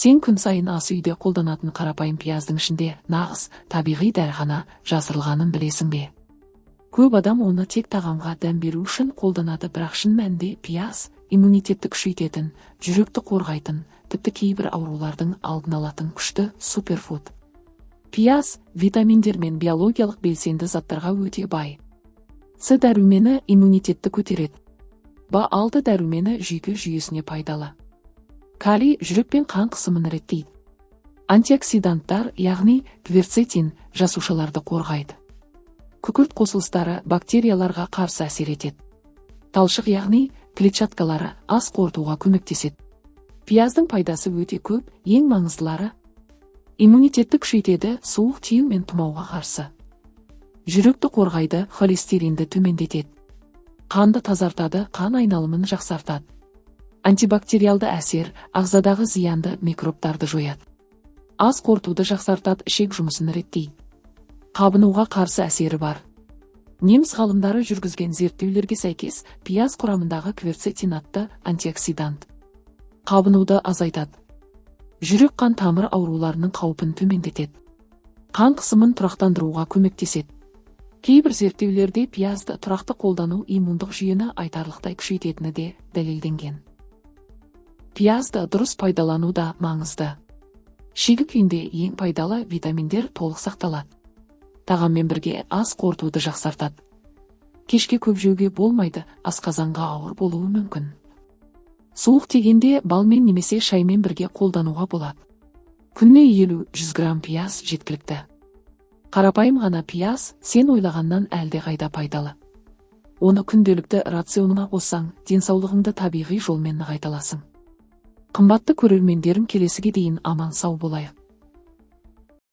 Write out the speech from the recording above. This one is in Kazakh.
Сен күн сайын ас үйде қолданатын қарапайым пияздың ішінде нағыз табиғи дәріхана жасырылғанын білесің бе? Көп адам оны тек тағамға дәм беру үшін қолданады, бірақ шын мәнінде пияз иммунитетті күшейтетін, жүректі қорғайтын, тіпті кейбір аурулардың алдын алатын күшті суперфуд. Пияз витаминдер мен биологиялық белсенді заттарға өте бай. С дәрумені иммунитетті көтереді. Б6 дәрумені жүйке жүйесіне пайдалы. Калий жүрек пен қан қысымын реттейді. Антиоксиданттар, яғни кверцетин, жасушаларды қорғайды. Күкірт қосылыстары бактерияларға қарсы әсер етеді. Талшық, яғни клетчаткалары, ас қорытуға көмектеседі. Пияздың пайдасы өте көп, ең маңыздылары: иммунитетті күшейтеді, суық тию мен тұмауға қарсы. Жүректі қорғайды, холестеринді төмендетеді. Қанды тазартады, қан айналымын жақсартады. Антибактериалды әсер, ағзадағы зиянды микробтарды жояды. Ас қорытуды жақсартады, ішек жұмысын реттейді. Қабынуға қарсы әсері бар. Неміс ғалымдары жүргізген зерттеулерге сәйкес, пияз құрамындағы кверцетин атты антиоксидант қабынуды азайтады. Жүрек қан тамыр ауруларының қаупін төмендетеді. Қан қысымын тұрақтандыруға көмектеседі. Кейбір зерттеулерде пиязды тұрақты қолдану иммундық жүйені айтарлықтай күшейтетіні де дәлелденген. Пиязды дұрыс пайдалану да маңызды. Шигі күйінде ең пайдалы витаминдер толық сақталады. Тағаммен бірге ас қорытуды жақсартады. Кешке көп жеуге болмайды, асқазанға ауыр болуы мүмкін. Суық тигенде балмен немесе шаймен бірге қолдануға болады. Күніне 50-100 грамм пияз жеткілікті. Қарапайым ғана пияз сен ойлағаннан әлдеқайда пайдалы. Оны күнделікті рационыңа қоссаң, денсаулығыңды табиғи жолмен нығайта аласың. Қымбатты көрермендерім, келесіге дейін аман сау болайық.